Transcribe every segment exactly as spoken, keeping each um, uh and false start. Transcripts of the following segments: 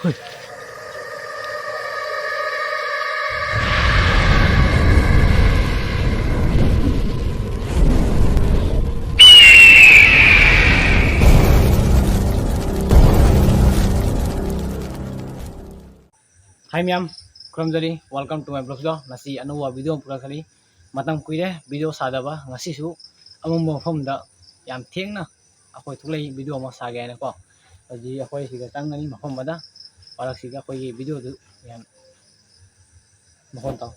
ꯍꯥꯏ ꯃꯌꯥꯝ, ꯈꯨꯔꯨꯝꯖꯔꯤ, welcome to my vlog꯫ ꯉꯁꯤ ꯑꯅꯧꯕ video ꯑꯃ ꯄꯨꯔꯛꯀꯅꯤ꯫ ꯃꯇꯝ ꯀꯨꯏꯔꯦ video ꯁꯥꯗꯕ, ꯉꯁꯤꯁꯨ ꯑꯃꯝꯕ ꯃꯐꯝꯗ ꯌꯥꯝ ꯊꯦꯡꯅ ꯑꯩꯈꯣꯏ ꯊꯣꯛꯂꯛꯏ video ꯑꯃ ꯁꯥꯒꯦ ꯍꯥꯏꯅꯀꯣ꯫ ꯑꯗꯨꯗꯤ ꯑꯩꯈꯣꯏ ꯁꯤꯗ ꯆꯪꯒꯅꯤ ꯃꯐꯝ ꯑꯃꯗ, ꯃꯔꯛꯁꯤꯗ ꯑꯩꯈꯣꯏꯒꯤ videoꯗꯨ ꯌꯥꯝ ꯃꯈꯣꯟ ꯇꯥꯎ꯫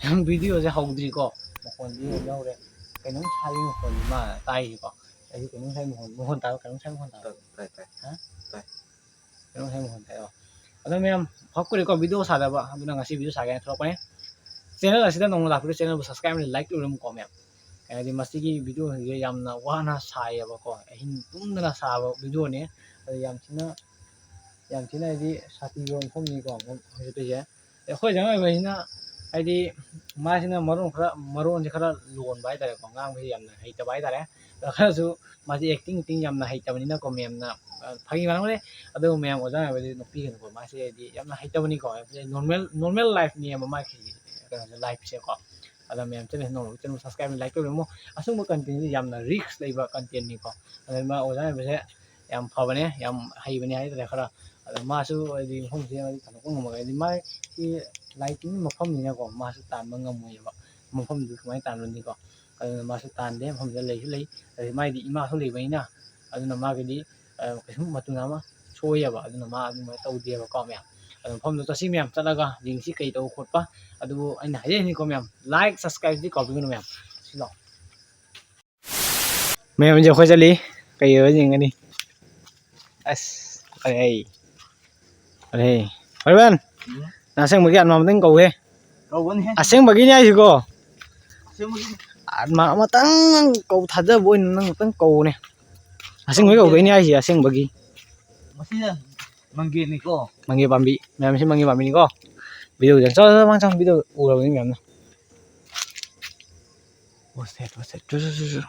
ꯌꯥꯝ videoꯁꯦ ꯍꯧꯗ꯭ꯔꯤꯀꯣ, ꯃꯈꯣꯟꯗꯤ ꯌꯧꯔꯦ꯫ ꯀꯩꯅꯣꯝ ꯁꯥꯕꯒꯤ ꯃꯈꯣꯟꯅꯤ ꯃꯥ ꯇꯥꯏꯁꯤꯀꯣ꯫ ꯑꯩꯁꯨ ꯀꯩꯅꯣꯝ ꯁꯥꯏ ꯃꯈꯣꯟ, ꯃꯈꯣꯟ ꯇꯥꯕ, ꯀꯩꯅꯣꯝ ꯁꯥꯏ ꯃꯈꯣꯟ ꯇꯥꯕ꯫ ꯇꯥꯏ, ꯇꯥꯏ, ꯍꯥ? ꯇꯥꯏ꯫ ꯀꯩꯅꯣꯝ ꯁꯥꯏ ꯃꯈꯣꯟ ꯇꯥꯏꯀꯣ꯫ ꯑꯗꯣ ꯃꯌꯥꯝ ꯐꯛ ꯀꯨꯏꯔꯦꯀꯣ video ꯁꯥꯗꯕ, ꯑꯗꯨꯅ ꯉꯁꯤ video ꯁꯥꯒꯦꯅ ꯊꯣꯛꯂꯛꯄꯅꯦ꯫ Channel ꯑꯁꯤꯗ ꯅꯧꯅ ꯂꯥꯛꯄꯤꯕ channelꯕꯨ subscribe ꯑꯃꯗꯤ like ꯇꯧꯕꯤꯔꯝꯃꯨꯀꯣ ꯃꯌꯥꯝ꯫ ꯍꯥꯏꯗꯤ ꯃꯁꯤꯒꯤ videoꯁꯤꯡꯁꯦ ꯌꯥꯝꯅ ꯋꯥꯅ ꯁꯥꯏꯌꯦꯕꯀꯣ, ꯑꯍꯤꯡ ꯇꯨꯝꯗꯅ ꯁꯥꯕ videoꯅꯦ꯫ ꯑꯗꯣ ꯌꯥꯝ ꯊꯤꯅ, ꯌꯥꯝ ꯊꯤꯅ ꯍꯥꯏꯗꯤ ꯁꯥꯊꯤꯕ ꯃꯐꯝꯅꯤꯀꯣ ꯍꯧꯖꯤꯛ ꯆꯠꯇꯣꯏꯁꯦ꯫ ꯑꯩꯈꯣꯏ ꯑꯣꯖꯥ ꯑꯣꯏꯕꯁꯤꯅ ꯍꯥꯏꯗꯤ ꯃꯥꯁꯤꯅ ꯃꯔꯣꯟ ꯈꯔ, ꯃꯔꯣꯟꯁꯦ ꯈꯔ ꯂꯣꯟꯕ ꯍꯥꯏꯇꯥꯔꯦꯀꯣ, ꯉꯥꯡꯕꯁꯦ ꯌꯥꯝꯅ ꯍꯩꯇꯕ ꯍꯥꯏꯇꯥꯔꯦ꯫ ꯑꯗꯣ ꯈꯔꯁꯨ ꯃꯥꯁꯦ acting, acting ꯌꯥꯝꯅ ꯍꯩꯇꯕꯅꯤꯅꯀꯣ ꯃꯌꯥꯝꯅ, ꯑ, ꯐꯥꯒꯤ ꯃꯥꯟꯅꯕꯅꯦ꯫ ꯑꯗꯨ ꯃꯌꯥꯝ ꯑꯣꯖꯥ ꯑꯣꯏꯕꯗꯤ ꯅꯣꯛꯄꯤꯒꯅꯨꯀꯣ, ꯃꯥꯁꯦ ꯍꯥꯏꯗꯤ ꯌꯥꯝꯅ ꯍꯩꯇꯕꯅꯤꯀꯣ, ꯍꯥꯏꯕꯗꯤ normal, normal lifeꯅꯦꯕ ꯃꯥꯒꯤ ꯀꯩꯅꯣꯁꯦ, lifeꯁꯦꯀꯣ꯫ ꯑꯗꯣ ꯃꯌꯥꯝ channel ꯅꯧꯅ channel subscribe, like ꯇꯧꯕꯤꯔꯝꯃꯣ꯫ ꯑꯁꯨꯝꯕ contentꯁꯦ ꯌꯥꯝꯅ risk ꯂꯩꯕ contentꯅꯤꯀꯣ꯫ ꯑꯗꯨꯅ ꯃꯥ ꯑꯣꯖꯥ ꯑꯣꯏꯕꯁꯦ ꯌꯥꯝ ꯐꯕꯅꯦ, ꯌꯥꯝ ꯍꯩꯕꯅꯦ ꯍꯥꯏꯇꯥꯔꯦ ꯈꯔ꯫ ꯑꯗꯣ ꯃꯥꯁꯨ ꯍꯥꯏꯗꯤ ꯃꯐꯝꯁꯦ ꯍꯥꯏꯗꯤ ꯊꯥꯗꯣꯛꯄ ꯉꯝꯃꯒ, ꯍꯥꯏꯗꯤ ꯃꯥꯒꯤ ꯂꯥꯏ ꯇꯤꯟꯒꯤ ꯃꯐꯝꯅꯤꯅꯀꯣ, ꯃꯥꯁꯨ ꯇꯥꯟꯕ ꯉꯝꯃꯣꯏꯕ꯫ ꯃꯐꯝꯗꯨ ꯀꯃꯥꯏꯅ ꯇꯥꯟꯂꯨꯅꯤꯀꯣ? ꯑꯗꯨꯅ ꯃꯥꯁꯨ ꯇꯥꯟꯗꯦ, ꯃꯐꯝꯗ ꯂꯩꯁꯨ ꯂꯩ꯫ ꯑꯗꯩ ꯃꯥꯏꯗꯤ ꯏꯃꯥꯁꯨ ꯂꯩꯕꯅꯤꯅ, ꯑꯗꯨꯅ ꯃꯥꯒꯤꯗꯤ, ꯑ, ꯀꯩꯁꯨꯝ ꯃꯇꯨ ꯑꯃ ꯁꯣꯏꯌꯦꯕ꯫ ꯑꯗꯨꯅ ꯃꯥ ꯑꯗꯨꯃꯥꯏꯅ ꯇꯧꯗꯦꯕꯀꯣ ꯃꯌꯥꯝ꯫ ꯑꯗꯣ ꯃꯐꯝꯗꯣ ꯆꯠꯁꯤ ꯃꯌꯥꯝ, ꯆꯠꯂꯒ ꯌꯦꯡꯁꯤ ꯀꯩ ꯇꯧꯕ ꯈꯣꯠꯄ꯫ ꯑꯗꯨꯕꯨ ꯑꯩꯅ ꯍꯥꯏꯖꯔꯤꯅꯤꯀꯣ ꯃꯌꯥꯝ, like, subscribeꯗꯤ ꯀꯥꯎꯕꯤꯒꯅꯨ ꯃꯌꯥꯝ꯫ ꯁꯤꯂꯣ꯫ ꯃꯌꯥꯝꯁꯦ ꯑꯩꯈꯣꯏ ꯆꯠꯂꯤ, ꯀꯩ ꯑꯣꯏꯕ ꯌꯦꯡꯒꯅꯤ꯫ ꯑꯁ, ꯑꯔꯦ, ꯑꯔꯦ, ꯑꯔꯕꯥꯟ, ꯎꯝ? ꯅꯪ ꯑꯁꯦꯡꯕꯒꯤ ꯑꯠꯃꯥ ꯑꯃꯇꯪ ꯀꯧꯍꯦ꯫ ꯀꯧꯒꯅꯤꯍꯦ꯫ ꯑꯁꯦꯡꯕꯒꯤꯅꯤ ꯍꯥꯏꯁꯤꯀꯣ꯫ ꯑꯁꯦꯡꯕꯒꯤꯅꯤ꯫ ꯑꯠꯃꯥ ꯑꯃꯇꯪ ꯀꯧ, ꯊꯥꯖꯕ ꯑꯣꯏꯅ ꯅꯪ ꯑꯃꯇꯪ ꯀꯧꯅꯦ꯫ ꯑꯁꯦꯡꯕꯒꯤ ꯀꯧꯒꯦ꯫ ꯀꯧꯗꯣꯏꯅꯤ ꯍꯥꯏꯁꯤ, ꯑꯁꯦꯡꯕꯒꯤ꯫ ꯃꯁꯤꯅ ꯃꯪꯒꯦꯅꯤꯀꯣ꯫ ꯃꯪꯒꯦ ꯄꯥꯝꯕꯤ, ꯃꯌꯥꯝꯁꯤ ꯃꯪꯒꯦ ꯄꯥꯝꯕꯤꯅꯤꯀꯣ꯫ Videoꯗ ꯆꯠꯂꯣ, ꯆꯠꯂꯣ, ꯃꯥꯡ ꯆꯠꯂꯣ, video ꯎꯔꯕꯅꯤ ꯃꯌꯥꯝꯅ꯫ ꯑꯣ, ꯁꯦꯠ, ꯑꯣ, ꯁꯦꯠ꯫ ꯆꯨ, ꯆꯨ, ꯆꯨ, ꯆꯨ꯫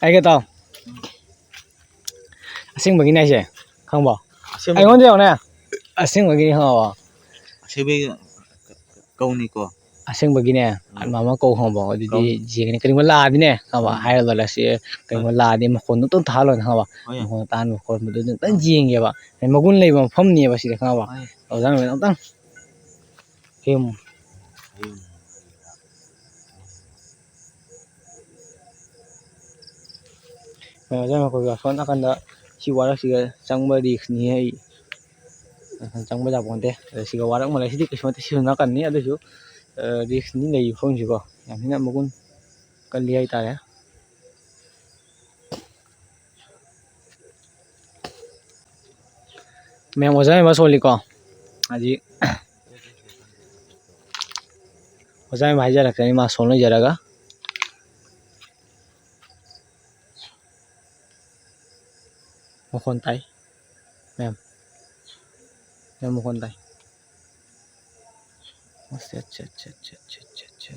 ꯑꯩꯒ ꯇꯥꯎ꯫ ꯑꯁꯦꯡꯕꯒꯤꯅꯦ ꯍꯥꯏꯁꯦ, ꯈꯪꯕꯣ? ꯑꯩꯉꯣꯟꯗ ꯌꯦꯡꯉꯨꯅꯦ꯫ ꯑꯁꯦꯡꯕꯒꯤꯅꯤ ꯈꯪꯉꯕ? ꯑꯁꯦꯡꯕꯒꯤ ꯀꯧꯅꯤꯀꯣ꯫ ꯑꯁꯦꯡꯕꯒꯤꯅꯦ, ꯎꯝ꯫ ꯃꯥꯃ ꯀꯧ ꯈꯪꯉꯕ? ꯑꯗꯨꯗꯤ ꯀꯧꯅꯤ꯫ ꯌꯦꯡꯒꯅꯤ꯫ ꯀꯔꯤꯒꯨꯝꯕ ꯂꯥꯛꯑꯗꯤꯅꯦ ꯈꯪꯉꯕ? ꯎꯝ꯫ ꯍꯥꯏꯔ ꯂꯣꯏꯔꯦ꯫ ꯁꯤ ꯀꯔꯤꯒꯨꯝꯕ ꯍꯣꯏ꯫ ꯂꯥꯛꯑꯗꯤ ꯃꯈꯣꯟꯗꯣ ꯑꯝꯇꯪ ꯇꯥꯍꯜꯂꯣꯅꯦ ꯈꯪꯉꯕ? ꯍꯣꯏ꯫ ꯃꯈꯣꯟꯗꯣ ꯇꯥꯍꯟꯕ ꯈꯣꯠꯍꯟꯕꯗꯣ ꯑꯗꯨ ꯑꯝꯇꯪ ꯍꯣꯏ꯫ ꯌꯦꯡꯒꯦꯕ꯫ ꯃꯒꯨꯟ ꯂꯩꯕ ꯃꯐꯝꯅꯦꯕ ꯁꯤꯗꯤ ꯈꯪꯉꯕ? ꯍꯣꯏ꯫ ꯑꯣꯖꯥ ꯃꯦꯝ ꯑꯝꯇꯪ꯫ ꯍꯤꯝ꯫ ꯍꯤꯝ꯫ ꯃꯌꯥꯝ ꯃꯈꯣꯏꯒꯤ ꯑꯁꯣꯝ ꯅꯥꯀꯟꯗ ꯁꯤ ꯋꯥꯔꯛꯁꯤꯒ ꯆꯪꯕ ꯔꯤꯛꯁꯅꯤ ꯑꯩ꯫ ꯆꯪꯕ ꯌꯥꯄꯣꯟꯇꯦ꯫ ꯑꯗ ꯁꯤꯒ ꯋꯥꯔꯛ ꯃꯥꯜꯂꯦ꯫ ꯁꯤꯗꯤ ꯀꯩꯁꯨ ꯅꯠꯇꯦ, ꯁꯤꯁꯨ ꯅꯥꯀꯟꯅꯤ꯫ ꯑꯗꯨꯁꯨ, ꯑ, ꯔꯤꯛꯁꯅꯤ ꯂꯩꯔꯤꯕ ꯃꯐꯝꯁꯤꯀꯣ꯫ ꯌꯥꯝ ꯊꯤꯅ ꯃꯒꯨꯟ ꯀꯜꯂꯤ ꯍꯥꯏꯇꯥꯔꯦ꯫ ꯃꯌꯥꯝ ꯑꯣꯖꯥ ꯃꯌꯥꯝ ꯁꯣꯜꯂꯤꯀꯣ꯫ ꯍꯥꯏꯗꯤ ꯑꯣꯖꯥ ꯃꯌꯥꯝ ꯍꯥꯏꯖꯔꯛꯀꯅꯤ ꯃꯥ ꯁꯣꯜ ꯂꯩꯖꯔꯒ꯫ ꯃꯈꯣꯟ ꯇꯥꯏ꯫ ꯃꯌꯥꯝ꯫ ꯃꯌꯥꯝ ꯃꯈꯣꯟ ꯇꯥꯏ꯫ ꯑꯁ, ꯑꯠꯆꯥ, ꯑꯠꯆꯥ꯫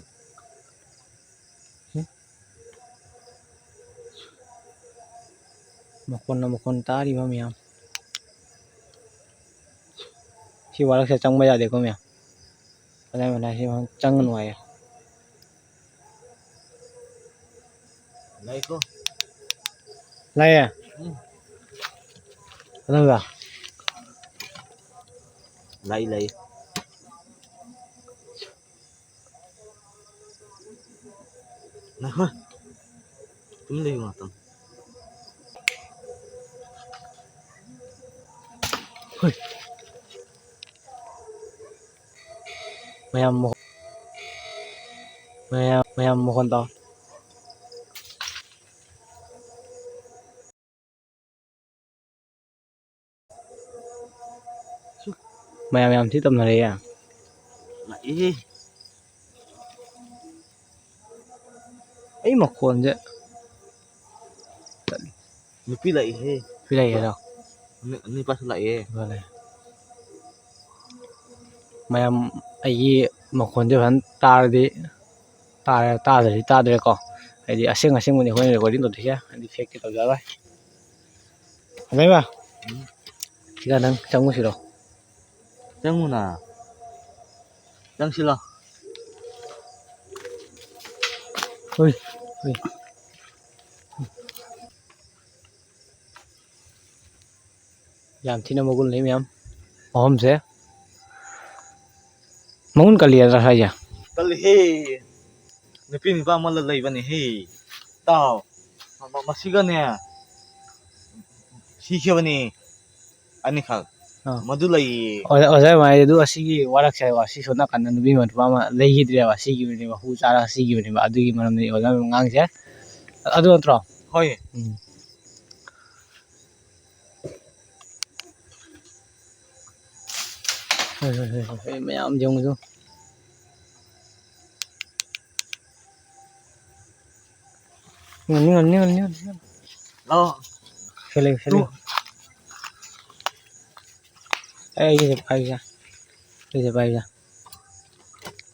ꯍꯨꯝ꯫ ꯃꯈꯣꯟꯅ ꯃꯈꯣꯟ ꯇꯥꯔꯤꯕ ꯃꯌꯥꯝ꯫ ꯁꯤ ꯋꯥꯔꯛꯁꯦ ꯆꯪꯕ ꯌꯥꯗꯦꯀꯣ ꯃꯌꯥꯝ꯫ ꯃꯇꯥꯏ ꯃꯇꯥꯏꯁꯤ ꯆꯪꯒꯅꯨ ꯍꯥꯏꯌꯦ꯫ ꯂꯩꯀꯣ꯫ ꯂꯩꯌꯦ? ꯎꯝ꯫ ꯑꯗꯨꯒ? ꯂꯩ, ꯂꯩ꯫ ꯉꯥꯏꯈꯣ꯫ ꯇꯨꯃꯤꯟ ꯂꯩꯌꯨ ꯉꯥꯛꯇꯪ꯫ ꯍꯣꯏ꯫ ꯃꯌꯥꯝ ꯃꯈꯣ-, ꯃꯌꯥꯝ, ꯃꯌꯥꯝ ꯃꯈꯣꯟ ꯇꯥꯎ꯫ ꯃꯌꯥꯝ ꯌꯥꯝ ꯊꯤ ꯇꯝꯅꯔꯛꯑꯦ꯫ ꯂꯥꯛꯏꯍꯦ꯫ ꯑꯩ ꯃꯈꯣꯟꯁꯦ ꯇꯠꯂꯤ꯫ ꯅꯨꯄꯤ ꯂꯥꯛꯏꯍꯦ꯫ ꯅꯨꯄꯤ ꯂꯥꯛꯏ ꯍꯥꯏꯔꯣ? ꯅꯨ-, ꯅꯨꯄꯥꯁꯨ ꯂꯥꯛꯏꯍꯦ꯫ ꯅꯨꯄꯥ ꯂꯥꯛꯑꯦ꯫ ꯃꯌꯥꯝ ꯑꯩꯒꯤ ꯃꯈꯣꯟꯁꯦ ꯐꯖꯅ ꯇꯥꯔꯗꯤ ꯇꯥꯔꯦ, ꯇꯥꯗ꯭ꯔꯗꯤ ꯇꯥꯗ꯭ꯔꯦꯀꯣ꯫ ꯍꯥꯏꯗꯤ ꯑꯁꯦꯡ ꯑꯁꯦꯡꯕꯅꯤ ꯑꯩꯈꯣꯏꯅ recording ꯇꯧꯗꯣꯏꯁꯦ, ꯍꯥꯏꯗꯤ fake ꯇꯤ ꯇꯧꯖꯔꯣꯏ꯫ ꯑꯗꯩꯕ? ꯎꯝ꯫ ꯁꯤꯒ ꯅꯪ ꯆꯪꯉꯨꯁꯤꯔꯣ? ꯆꯪꯉꯨꯅ꯫ ꯆꯪꯁꯤꯜꯂꯣ꯫ ꯍꯣꯏ, ꯍꯣꯏ꯫ ꯌꯥꯝ ꯊꯤꯅ ꯃꯒꯨꯟ ꯂꯩ ꯃꯌꯥꯝ꯫ ꯃꯐꯝꯁꯦ ꯃꯒꯨꯟ ꯀꯜꯂꯤ ꯅꯠꯇ꯭ꯔꯥ ꯍꯥꯏꯁꯦ? ꯀꯜꯂꯤꯍꯦ꯫ ꯅꯨꯄꯤ ꯅꯨꯄꯥ ꯑꯃ ꯂꯩꯕꯅꯤꯍꯦ꯫ ꯇꯥꯎ꯫ ꯃ-, ꯃ-, ꯃꯁꯤꯒꯅꯦ꯫ ꯁꯤꯈꯤꯕꯅꯤ꯫ ꯑꯅꯤꯈꯛ꯫ ꯑꯥ꯫ ꯃꯗꯨ ꯂꯩꯌꯦ꯫ ꯑꯣꯖꯥ, ꯑꯣꯖꯥ ꯍꯥꯏꯗꯨ ꯑꯁꯤꯒꯤ ꯋꯥꯔꯛꯁꯦ ꯍꯥꯏꯕ, ꯑꯁꯤ ꯁꯣꯝ ꯅꯥꯀꯟꯗ ꯅꯨꯄꯤ ꯑꯃ ꯅꯨꯄꯥ ꯑꯃ ꯂꯩꯈꯤꯗ꯭ꯔꯦꯕ, ꯁꯤꯈꯤꯕꯅꯦꯕ, ꯍꯨ ꯆꯥꯔꯒ ꯁꯤꯈꯤꯕꯅꯦꯕ꯫ ꯑꯗꯨꯒꯤ ꯃꯔꯝꯗꯅꯤ ꯑꯣꯖꯥ ꯃꯌꯥꯝ ꯉꯥꯡꯉꯤꯁꯦ꯫ ꯑꯗꯨ ꯅꯠꯇ꯭ꯔꯣ? ꯍꯣꯏ꯫ ꯎꯝ꯫ ꯍꯣꯏ, ꯍꯣꯏ, ꯍꯣꯏ, ꯍꯣꯏ, ꯃꯌꯥꯝ ꯌꯦꯡꯉꯨ꯫ ꯉꯟꯅꯤ, ꯉꯟꯅꯤ, ꯉꯟꯅꯤ, ꯉꯟꯅꯤ꯫ ꯂꯥꯛꯑꯣ꯫ ꯁꯦ ꯂꯩꯌꯨ, ꯁꯦ ꯂꯩꯌꯨ꯫ ꯑꯩ ꯑꯩꯒꯤꯁꯦ ꯄꯥꯏꯒꯦ꯫ ꯑꯩꯒꯤꯁꯦ ꯄꯥꯏꯒꯦ꯫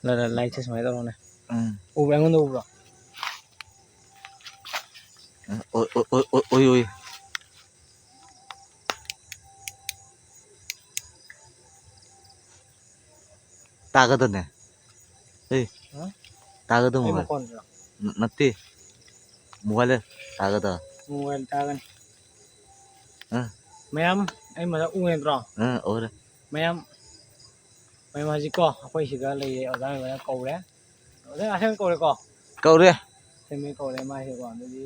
ꯂ-, ꯂ-, ꯂꯥꯏꯠꯁꯦ ꯁꯨꯃꯥꯏꯅ ꯇꯧꯔꯣꯅꯦ꯫ ꯎꯝ꯫ ꯎꯕ꯭ꯔꯥ? ꯑꯩꯉꯣꯟꯗ ꯎꯕ꯭ꯔꯣ? ꯎꯝ, ꯎꯏ, ꯎꯏ, ꯎꯏ, ꯎꯏ, ꯎꯏ꯫ ꯇꯥꯒꯗꯅꯦ꯫ ꯑꯦ, ꯍꯥ? ꯇꯥꯒꯗ ꯑꯩ ꯃꯣꯕꯥꯏꯜ꯫ ꯃꯈꯣꯟꯁꯤꯔꯣ? ꯅ-, ꯅꯠꯇꯦ꯫ ꯃꯣꯕꯥꯏꯜ ꯇꯥꯒꯗ꯫ ꯃꯣꯕꯥꯏꯜ ꯇꯥꯒꯅꯤ꯫ ꯑ? ꯃꯌꯥꯝ, ꯑꯩ ꯃꯁꯛ ꯎ ꯅꯠꯇ꯭ꯔꯣ? ꯑ, ꯎꯔꯦ꯫ ꯃꯌꯥꯝ, ꯃꯌꯥꯝ ꯍꯧꯖꯤꯛꯀꯣ, ꯑꯩꯈꯣꯏ ꯁꯤꯗ ꯂꯩꯌꯦ, ꯑꯣꯖꯥ ꯃꯌꯥꯝ ꯀꯧꯔꯦ꯫ ꯑꯣꯖꯥ ꯑꯁꯦꯡꯕ ꯀꯧꯔꯦꯀꯣ? ꯀꯧꯔꯦ꯫ ꯑꯁꯦꯡꯕꯩ ꯀꯧꯔꯦ ꯃꯥꯁꯦꯀꯣ꯫ ꯑꯗꯨꯗꯤ,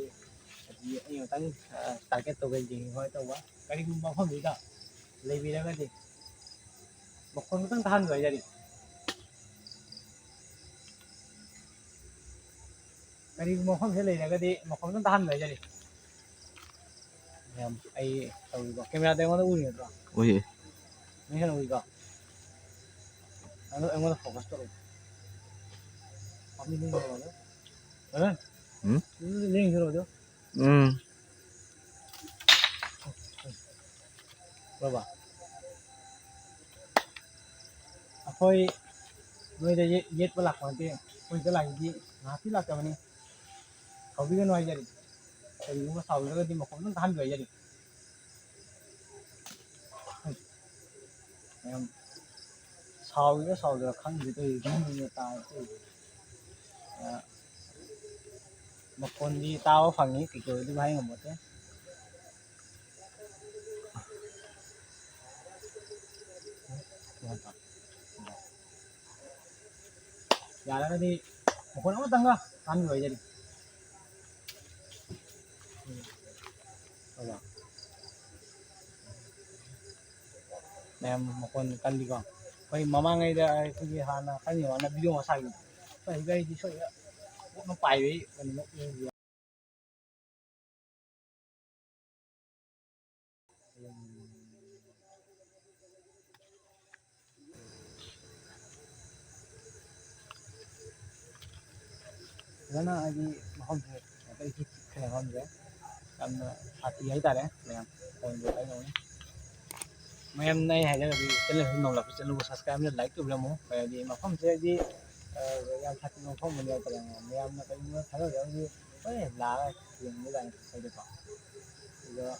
ꯑꯗꯨꯗꯤ ꯑꯩ ꯉꯥꯛꯇꯪ, ꯑ, target ꯇꯧꯒꯦ, ꯌꯦꯡꯒꯦ ꯍꯣꯏ ꯇꯧꯕ꯫ ꯀꯔꯤꯒꯨꯝꯕ ꯃꯐꯝꯗꯨꯗ ꯂꯩꯕꯤꯔꯒꯗꯤ ꯃꯈꯣꯟ ꯈꯤꯇꯪ ꯇꯥꯍꯟꯕ ꯍꯥꯏꯇꯥꯔꯦ꯫ ꯀꯔꯤꯒꯨꯝꯕ ꯃꯐꯝꯁꯦ ꯂꯩꯔꯒꯗꯤ ꯃꯈꯣꯟ ꯈꯤꯇꯪ ꯇꯥꯍꯟꯕ ꯍꯥꯏꯇꯥꯔꯦ꯫ ꯃꯌꯥꯝ ꯑꯩ ꯇꯧꯔꯤꯕ camera ꯗ ꯑꯩꯉꯣꯟꯗ ꯎꯔꯤ ꯅꯠꯇ꯭ꯔꯣ? ꯎꯏꯌꯦ꯫ ꯅꯪ ꯍꯦꯟꯅ ꯎꯏꯀꯣ? ꯑꯗꯣ ꯑꯩꯉꯣꯟꯗ focus ꯇꯧꯔꯛꯑꯣ꯫ ꯄꯥꯝꯕꯤ ꯂꯦꯡ ꯁꯤꯔꯣ ꯑꯗꯣ? ꯍꯦ? ꯎꯝ? ꯑꯗꯨꯗꯤ ꯂꯦꯡ ꯁꯤꯔꯣ ꯑꯗꯣ? ꯎꯝ꯫ ꯕꯕꯥ꯫ ꯑꯩꯈꯣꯏ ꯅꯣꯏꯗ ꯌꯦ-, ꯌꯦꯠꯄ ꯂꯥꯛꯄ ꯅꯠꯇꯦ꯫ ꯑꯩꯈꯣꯏꯗ ꯂꯥꯛꯏꯗꯤ ꯉꯥꯏꯍꯥꯛꯀꯤ ꯂꯥꯛꯆꯕꯅꯤ꯫ ꯁꯥꯎꯕꯤꯒꯅꯨ ꯍꯥꯏꯖꯔꯤ꯫ ꯀꯔꯤꯒꯨꯝꯕ ꯁꯥꯎꯔꯒꯗꯤ ꯃꯈꯣꯟ ꯑꯗꯨꯝ ꯇꯥꯍꯟꯕꯤꯌꯨ ꯍꯥꯏꯖꯔꯤ꯫ ꯃꯌꯥꯝ ꯁꯥꯎꯔꯤꯔ ꯁꯥꯎꯗ꯭ꯔꯤꯔ ꯈꯪꯗꯦ ꯇꯧꯔꯤꯁꯦ, ꯒ꯭ꯌꯥꯟ ꯃꯦꯟꯒ ꯇꯥꯗꯦ ꯇꯧꯔꯤꯁꯦ꯫ ꯑ, ꯃꯈꯣꯟꯗꯤ ꯇꯥꯕ ꯐꯪꯉꯤ, ꯀꯩꯀꯩ ꯑꯣꯏꯗꯣꯏꯅꯣ ꯍꯥꯏ ꯉꯝꯃꯣꯠꯇꯦ꯫ ꯌꯥꯔꯒꯗꯤ ꯃꯈꯣꯟ ꯑꯃꯇꯪꯒ ꯇꯥꯍꯟꯕꯤꯕ ꯍꯥꯏꯖꯔꯤ꯫ ꯎꯝ꯫ ꯍꯣꯏ꯫ ꯃꯌꯥꯝ ꯃꯈꯣꯟ ꯀꯜꯂꯤꯀꯣ꯫ ꯑꯩꯈꯣꯏ ꯃꯃꯥꯡꯉꯩꯗ ꯑꯩꯈꯣꯏꯒꯤ ꯍꯥꯟꯅ ꯈꯪꯉꯤꯕ ꯍꯥꯟꯅ ꯚꯤꯗꯤꯑꯣ ꯑꯃ ꯁꯥꯈꯤꯕꯅꯤ꯫ ꯑꯩꯈꯣꯏ ꯍꯧꯖꯤꯛ ꯑꯩꯗꯤ ꯁꯣꯏꯗꯅ ꯄꯣꯠ ꯑꯃ ꯄꯥꯏꯕꯩ ꯀꯩꯅꯣ ꯎꯈꯤꯕ꯫ ꯐꯖꯅ ꯍꯥꯏꯗꯤ ꯃꯐꯝꯁꯦ ꯑꯩꯈꯣꯏꯒꯤ ꯈꯔ ꯃꯐꯝꯁꯦ ꯌꯥꯝꯅ ꯁꯥꯊꯤ ꯍꯥꯏꯇꯥꯔꯦ ꯃꯌꯥꯝ꯫ ꯐꯣꯟꯁꯦ ꯀꯩꯅꯣꯅꯤ꯫ ꯃꯌꯥꯝꯅ ꯑꯩ ꯍꯥꯏꯖꯔꯒꯗꯤ ꯆꯦꯅꯦꯜꯁꯤ ꯅꯧꯂꯛꯄ ꯆꯦꯅꯦꯜꯕꯨ ꯁꯕꯁꯀ꯭ꯔꯥꯏꯕ ꯑꯃ ꯂꯥꯏꯛ ꯇꯧꯕꯤꯔꯝꯃꯨ꯫ ꯍꯥꯏꯗꯤ ꯃꯐꯝꯁꯦ ꯍꯥꯏꯗꯤ, ꯑ, ꯌꯥꯝ ꯁꯥꯊꯤꯕ ꯃꯐꯝ ꯑꯃꯅꯤ ꯍꯥꯏꯇꯥꯔꯦ꯫ ꯃꯌꯥꯝꯅ ꯀꯔꯤꯒꯨꯝꯕ ꯊꯥꯖꯗ꯭ꯔꯒꯗꯤ ꯂꯣꯏꯅ ꯂꯥꯛꯑꯒ ꯌꯦꯡꯕ ꯌꯥꯅꯤ ꯑꯩꯈꯣꯏꯗꯀꯣ꯫ ꯑꯗꯨꯒ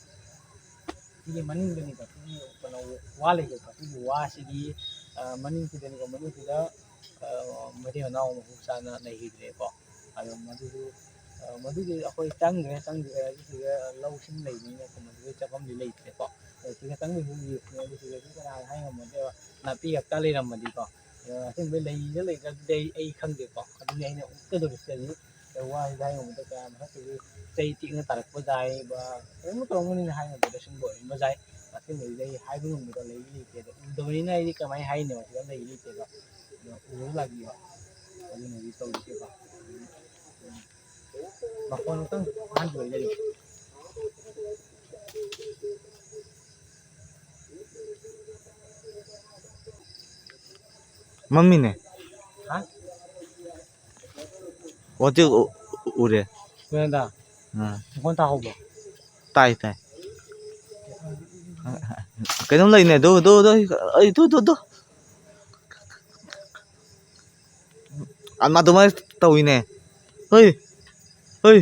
ꯁꯤꯒꯤ ꯃꯅꯤꯡꯗꯅꯤꯀꯣ, ꯁꯤꯒꯤ ꯀꯩꯅꯣ ꯋꯥ ꯂꯩꯖꯩꯀꯣ, ꯁꯤꯒꯤ ꯋꯥꯁꯤꯒꯤ, ꯑ, ꯃꯅꯤꯡꯁꯤꯗꯅꯤꯀꯣ, ꯃꯅꯤꯡꯁꯤꯗ, ꯑ, ꯃꯩꯇꯩ ꯃꯅꯥꯎ ꯃꯐꯝ ꯆꯥꯅ ꯂꯩꯈꯤꯗ꯭ꯔꯦꯀꯣ꯫ ꯑꯗꯣ ꯃꯗꯨꯁꯨ, ꯑ, ꯃꯗꯨꯗꯤ ꯑꯩꯈꯣꯏ ꯆꯪꯗ꯭ꯔꯦ, ꯆꯪꯗ꯭ꯔꯦ, ꯑꯗꯨꯗꯨꯒ ꯂꯧꯁꯤꯡ ꯂꯩꯕꯅꯤꯅ ꯃꯗꯨꯗ ꯆꯪꯐꯝꯗꯤ ꯂꯩꯇ꯭ꯔꯦꯀꯣ꯫ ꯑꯗꯣ ꯁꯤꯗ ꯆꯪꯕꯒꯤ ꯍꯧꯖꯤꯛ ꯑꯗꯨ ꯁꯤꯗꯁꯨ ꯀꯅꯥꯅ ꯍꯥꯏ ꯉꯝꯃꯣꯏꯗꯕ ꯅꯥꯄꯤ ꯉꯥꯛꯇ ꯂꯩꯔꯝꯃꯗꯤꯀꯣ꯫ ꯑꯗꯣ ꯑꯁꯦꯡꯕꯩ ꯂꯩꯔꯤꯔ ꯂꯩꯇ꯭ꯔꯗꯤ ꯑꯩ, ꯑꯩ ꯈꯪꯗꯦꯀꯣ꯫ ꯑꯗꯨꯅꯤ ꯑꯩꯅ ꯎꯠꯀꯗꯧꯔꯤꯁꯤ ꯍꯧꯖꯤꯛ꯫ ꯑꯗꯣ ꯋꯥꯁꯤꯗ ꯍꯥꯏ ꯉꯝꯃꯣꯏꯗꯕ ꯀꯌꯥ ꯃꯊꯛꯇꯒꯤ ꯆꯩ ꯇꯦꯛꯅ ꯇꯥꯔꯛꯄ ꯌꯥꯏ, ꯀꯩꯅꯣꯝ ꯇꯧꯔꯝꯒꯅꯤꯅ ꯍꯥꯏ ꯉꯝꯃꯣꯏꯗ, ꯁꯨꯝꯕ ꯑꯣꯏꯔꯝꯕ ꯌꯥꯏ꯫ ꯑꯁꯦꯡꯕꯩꯗꯤ ꯑꯩ ꯍꯥꯏꯕ ꯉꯝꯗꯕ ꯂꯩ ꯂꯩꯇꯦ꯫ ꯑꯗꯣ ꯎꯗꯕꯅꯤꯅ ꯑꯩꯗꯤ ꯀꯃꯥꯏꯅ ꯍꯥꯏꯅꯤ? ꯁꯤꯗ ꯂꯩ ꯂꯩꯇꯦꯗꯣ꯫ ꯑꯗꯣ ꯎꯔꯒ ꯂꯥꯛꯄꯤꯌꯣ꯫ ꯑꯗꯨꯅꯗꯤ ꯇꯧꯔꯤꯁꯦꯀꯣ꯫ ꯃꯈꯣꯟ ꯑꯃꯇꯪ ꯑꯍꯥꯟꯕ ꯑꯣꯏꯖꯔꯤ꯫ ꯃꯝꯃꯤꯅꯦ꯫ ꯍꯥ? ꯑꯣ, ꯆꯦ, ꯎ-, ꯎꯔꯦ꯫ ꯁꯨꯔꯦꯟꯗ꯭ꯔ, ꯑꯥ꯫ ꯃꯈꯣꯟ ꯇꯥꯍꯧꯕ꯭ꯔꯣ? ꯇꯥꯏ, ꯇꯥꯏ꯫ ꯀꯩꯅꯣꯝ ꯂꯩꯅꯦ꯫ ꯑꯗꯨ, ꯑꯗꯨ, ꯑꯗꯨ, ꯑꯩ, ꯑꯗꯨ, ꯑꯗꯨ, ꯑꯗꯨ꯫ ꯑ, ꯃꯥ ꯑꯗꯨꯃꯥꯏꯅ ꯇꯧꯋꯤꯅꯦ꯫ ꯍꯣꯏ꯫ ꯍꯣꯏ꯫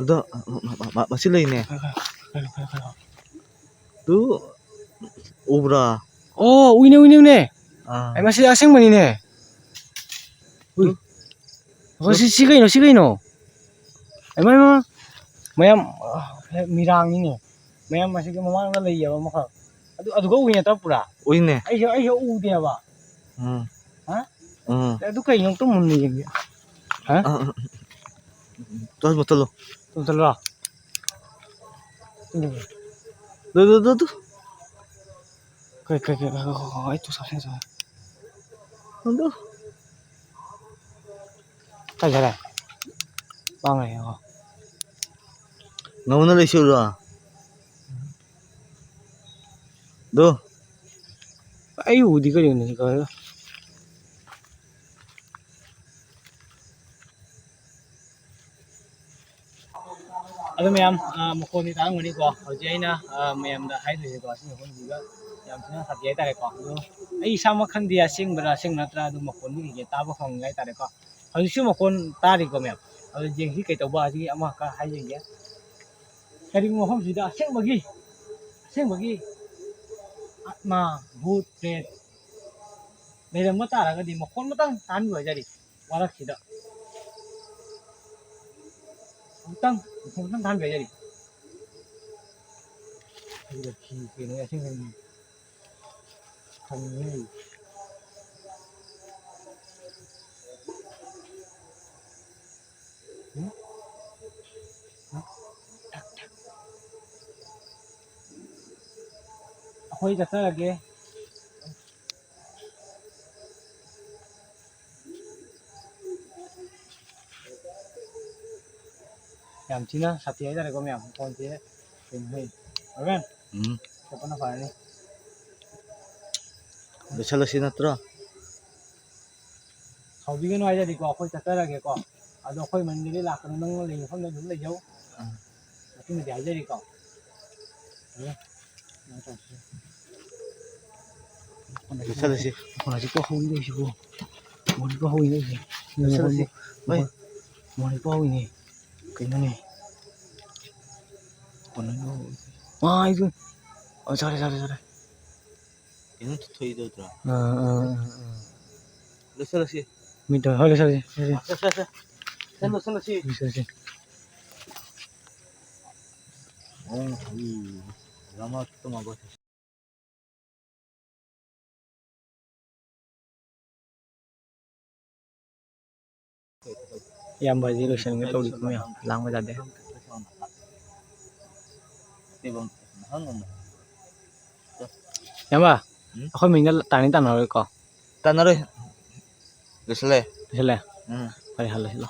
ꯑꯗꯣ, ꯃ-, ꯃ-, ꯃ-, ꯃꯁꯤ ꯂꯩꯅꯦ꯫ ꯈꯔ, ꯈꯔ, ꯈꯔ, ꯈꯔ, ꯈꯔ꯫ ꯑꯗꯨ, ꯎꯕ꯭ꯔꯥ? ꯑꯣ, ꯎꯏꯅꯦ, ꯎꯏꯅꯦ, ꯎꯏꯅꯦ꯫ ꯑꯥ꯫ ꯑꯩ ꯃꯁꯤ ꯑꯁꯦꯡꯕꯅꯤꯅꯦ꯫ ꯎꯏ꯫ ꯎꯝ꯫ ꯑꯣ, ꯁꯤ, ꯁꯤ ꯀꯩꯅꯣ, ꯁꯤ ꯀꯩꯅꯣ? ꯑꯩꯃ, ꯑꯩꯃ꯫ ꯃꯌꯥꯝ, ꯑ, ꯃꯤꯔꯥꯡꯅꯤꯅꯦ꯫ ꯃꯌꯥꯝ ꯑꯁꯤꯒꯤ ꯃꯃꯥꯡꯗ ꯂꯩꯌꯦꯕ ꯑꯃꯈꯛ꯫ ꯑꯗꯨ, ꯑꯗꯨꯒ ꯎꯏ ꯅꯠꯇ꯭ꯔꯣ ꯄꯨꯔꯥ? ꯎꯏꯅꯦ꯫ ꯑꯩꯁꯨ, ꯑꯩꯁꯨ ꯎꯗꯦꯕ꯫ ꯎꯝ꯫ ꯍꯥ? ꯎꯝ꯫ ꯑꯗꯨ ꯀꯩꯅꯣ ꯑꯝꯇ ꯃꯨꯟꯅ ꯌꯦꯡꯒꯦ꯫ ꯍꯥ? ꯑ, ꯑ, ꯑ꯫ ꯇꯨ ꯃꯨꯠꯊꯠꯂꯣ꯫ ꯃꯨꯠꯊꯠꯂꯣ? ꯎꯝ꯫ ꯑꯗꯨ, ꯑꯗꯨ, ꯑꯗꯨ, ꯑꯗꯨ꯫ ꯀꯩ, ꯀꯩ, ꯀꯩ, ꯉꯥꯏꯈꯣ, ꯉꯥꯏꯈꯣ, ꯉꯥꯏꯈꯣ, ꯑꯩ ꯇꯨ ꯁꯥꯁꯦ, ꯁꯥꯁꯦ꯫ ꯑꯗꯨ꯫ ꯀꯥꯏ ꯆꯠꯈ꯭ꯔꯦ? ꯃꯥꯡꯈ꯭ꯔꯦ, ꯉꯥꯏꯈꯣ꯫ ꯅꯉꯣꯟꯗ ꯂꯩꯁꯤꯜꯂꯣ꯫ ꯑꯗꯨ꯫ ꯑꯩ ꯎꯗꯤ ꯀꯔꯤꯅꯣ ꯁꯤ ꯀꯥꯏꯗ? ꯑꯗꯨ ꯃꯌꯥꯝ, ꯑ, ꯃꯈꯣꯟꯗꯤ ꯇꯥꯔꯝꯒꯅꯤꯀꯣ꯫ ꯍꯧꯖꯤꯛ ꯑꯩꯅ, ꯑ, ꯃꯌꯥꯝꯗ ꯍꯥꯏꯗꯣꯏꯁꯦꯀꯣ, ꯑꯁꯤ ꯃꯐꯝꯁꯤꯒ ꯌꯥꯝ ꯊꯤꯅ ꯁꯥꯊꯤ ꯍꯥꯏꯇꯥꯔꯦꯀꯣ꯫ ꯑꯗꯣ ꯑꯩ ꯏꯁꯥꯃꯛ ꯈꯪꯗꯦ, ꯑꯁꯦꯡꯕꯔꯥ ꯑꯁꯦꯡꯕ ꯅꯠꯇ꯭ꯔꯥ, ꯑꯗꯨ ꯃꯈꯣꯟꯗꯤ ꯀꯩꯀꯩ ꯇꯥꯕ ꯐꯪꯉꯦ ꯍꯥꯏꯇꯥꯔꯦꯀꯣ꯫ ꯍꯧꯖꯤꯛꯁꯨ ꯃꯈꯣꯟ ꯇꯥꯔꯤꯀꯣ ꯃꯌꯥꯝ꯫ ꯑꯗꯣ ꯌꯦꯡꯁꯤ ꯀꯩꯇꯧꯕ, ꯑꯁꯤꯒꯤ ꯑꯃꯈꯛ ꯍꯥꯏꯖꯒꯦ꯫ ꯀꯔꯤꯒꯨꯝꯕ ꯃꯐꯝꯁꯤꯗ ꯑꯁꯦꯡꯕꯒꯤ, ꯑꯁꯦꯡꯕꯒꯤ ꯑꯥꯠꯃꯥ, ꯚꯨꯠ, ꯄ꯭ꯔꯦꯠ ꯂꯩꯔꯝꯕ ꯇꯥꯔꯒꯗꯤ ꯃꯈꯣꯟ ꯑꯃꯇꯪ ꯇꯥꯍꯟꯕꯤꯌꯨ ꯍꯥꯏꯖꯔꯤ꯫ ꯋꯥꯔꯛꯁꯤꯗ ꯑꯃꯨꯛꯇꯪ, ꯃꯈꯣꯟ ꯑꯃꯇꯪ ꯇꯥꯍꯟꯕꯤꯌꯨ ꯍꯥꯏꯖꯔꯤ꯫ ꯑꯩꯒꯤꯗ ꯐꯤ ꯀꯩꯅꯣ ꯑꯁꯦꯡꯕꯒꯤ ꯈꯪꯉꯦ꯫ ꯎꯝ? ꯎꯝ? ꯊꯛ, ꯊꯛ꯫ ꯑꯩꯈꯣꯏ ꯆꯠꯆꯔꯒꯦ꯫ ꯌꯥꯝ ꯊꯤꯅ ꯁꯥꯊꯤ ꯍꯥꯏꯇꯥꯔꯦꯀꯣ ꯃꯌꯥꯝ, ꯃꯈꯣꯟꯁꯦ꯫ ꯀꯩꯅꯣ ꯍꯦ? ꯍꯣꯔꯦꯟ ꯎꯝ꯫ ꯆꯠꯄꯅ ꯐꯔꯅꯤ꯫ ꯂꯣꯏꯁꯜꯂꯁꯤ ꯅꯠꯇ꯭ꯔꯣ? ꯁꯥꯎꯕꯤꯒꯅꯨ ꯍꯥꯏꯖꯔꯤꯀꯣ, ꯑꯩꯈꯣꯏ ꯆꯠꯆꯔꯒꯦꯀꯣ꯫ ꯑꯗꯣ ꯑꯩꯈꯣꯏ ꯃꯅꯤꯡꯗꯗꯤ ꯂꯥꯛꯀꯅꯨ, ꯅꯪꯅ ꯂꯩ ꯃꯐꯝꯗ ꯑꯗꯨꯝ ꯂꯩꯖꯧ꯫ ꯎꯝ꯫ ꯃꯇꯨꯡꯗꯗꯤ ꯍꯥꯏꯖꯔꯤꯀꯣ꯫ ꯂꯣꯏꯁꯜꯂꯁꯤ꯫ ꯃꯈꯣꯟ ꯑꯁꯤꯕꯨ ꯍꯧꯔꯤꯗꯣꯏꯁꯤꯕꯨ? ꯃꯈꯣꯟ ꯑꯁꯤꯕꯨ ꯍꯧꯔꯤꯗꯣꯏꯁꯦ? ꯂꯣꯏꯁꯜꯂꯁꯤ꯫ ꯃꯈꯣꯟ, ꯃꯈꯣꯟ ꯑꯁꯤꯕꯨ ꯍꯧꯔꯤꯅꯦ꯫ ꯀꯩꯅꯣꯅꯦ? ꯃꯈꯣꯟ ꯑꯁꯤꯕꯨ ꯍꯧꯔꯤꯁꯦ꯫ ꯑꯥ, ꯑꯩꯁꯨ꯫ ꯑꯣ, ꯁꯥꯔꯦ, ꯁꯥꯔꯦ, ꯁꯥꯔꯦ꯫ ꯀꯩꯅꯣ ꯊꯣꯛꯏꯗꯣ ꯅꯠꯇ꯭ꯔꯣ? ꯑꯥ, ꯑꯥ, ꯑꯥ, ꯑꯥ꯫ ꯂꯣꯏꯁꯤꯜꯂꯁꯤ꯫ ꯃꯤ ꯇꯧ-, ꯍꯣꯏ, ꯂꯣꯏꯁꯤꯜꯂꯁꯤ, ꯂꯣꯏꯁꯤꯜꯂꯁꯤ꯫ ꯁꯦ, ꯁꯦ, ꯁꯦ꯫ ꯁꯦ, ꯂꯣꯏꯁꯤꯜꯂꯁꯤ꯫ ꯂꯣꯏꯁꯤꯜꯂꯁꯤ꯫ ꯑꯣ, ꯎꯝ꯫ ꯔꯃꯥ ꯇꯨꯃꯒꯣ꯫ ꯏꯌꯥꯝꯕ ꯍꯥꯏꯗꯤ ꯂꯣꯏꯁꯤꯟꯒꯦ ꯇꯧꯔꯤ, ꯃꯌꯥꯝ ꯂꯥꯡꯕ ꯌꯥꯗꯦ꯫ ꯏꯌꯥꯝꯕ, ꯎꯝ? ꯑꯩꯈꯣꯏ ꯃꯤꯡꯗ ꯇꯥꯅꯤ ꯇꯥꯟꯅꯔꯣꯏꯀꯣ? ꯇꯥꯟꯅꯔꯣꯏ꯫ ꯂꯣꯏꯁꯤꯜꯂꯦ꯫ ꯂꯣꯏꯁꯤꯜꯂꯦ? ꯎꯝ꯫ ꯐꯔꯦ, ꯍꯜꯂꯣ, ꯍꯜꯂꯣ꯫